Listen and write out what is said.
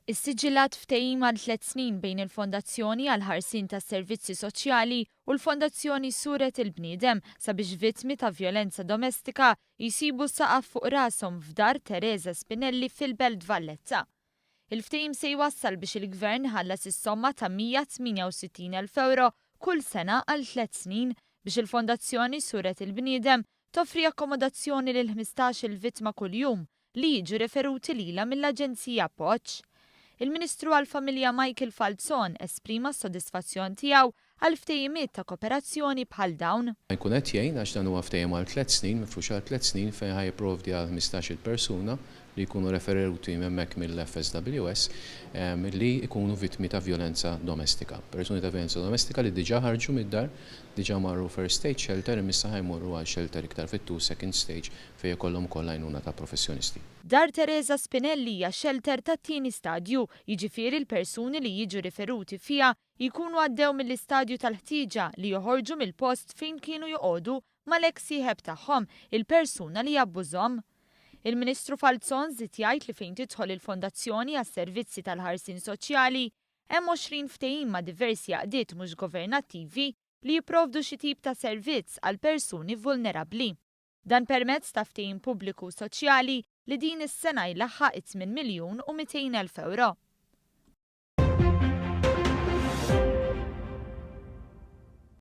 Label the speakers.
Speaker 1: Issiġillat ftehim għal tliet snin bejn il-Fondazzjoni għall-Ħarsien tas-Servizzi Soċjali u l-Fondazzjoni Suret il-Bniedem sabiex vittmi ta' vjolenza domestika jsibu saqaf fuq rashom f'Dar Tereża Spinelli fil-Belt Valletta. Il-ftehim se jwassal biex il-Gvern iħallas is-somma ta' 168,000 ewro kull sena għal tliet snin biex il-Fondazzjoni Suret il-Bniedem toffri akkomodazzjoni lil 15-il vittma kuljum li jiġu referuti lilha mill-Aġenzija Appoġġ. Il-Ministru għall-Familja Michael Falzon esprima s-sodisfazzjon tiegħu għal ftehimiet ta' koperazzjoni bħal dawn.
Speaker 2: Jkun qed jgħin għax dan huwa ftehim għal 3 snin, mifrux għal 3 snin fejn ħa jipprovdi għal 15-il persuna li jkunu referuti hemmhekk mill-FSWS li jkunu vittmi ta' vjolenza domestika. Persuni ta' vjolenza domestika li diġà ħarġu mid-dar, diġà marru first stage shelter, imissa ħa jmorru għal shelter iktar fit-tul, second stage, fejn ikollhom ukoll għajnuna ta' professjonisti.
Speaker 1: Dar Tereża Spinelli hija shelter tat-tieni stadju, jiġifieri l-persuni li jiġu riferuti fiha jkunu għaddew mill-istadju tal-ħtieġa li joħorġu mill-post fejn kienu joqogħdu mal-eks sieħeb tagħhom, il-persuna li jabbużhom. Il-Ministru Falzon żied jgħid li fejn tidħol il-Fondazzjoni għas-Servizzi tal-Ħarsien Soċjali hemm 20 ftehim ma' diversi għaqdiet mhux governattivi li jipprovdu xi tip ta' servizz għal persuni vulnerabbli. Dan permezz ta' ftehim pubbliku soċjali li din is-sena jlaħħaq 8 miljun u 200 elf euro.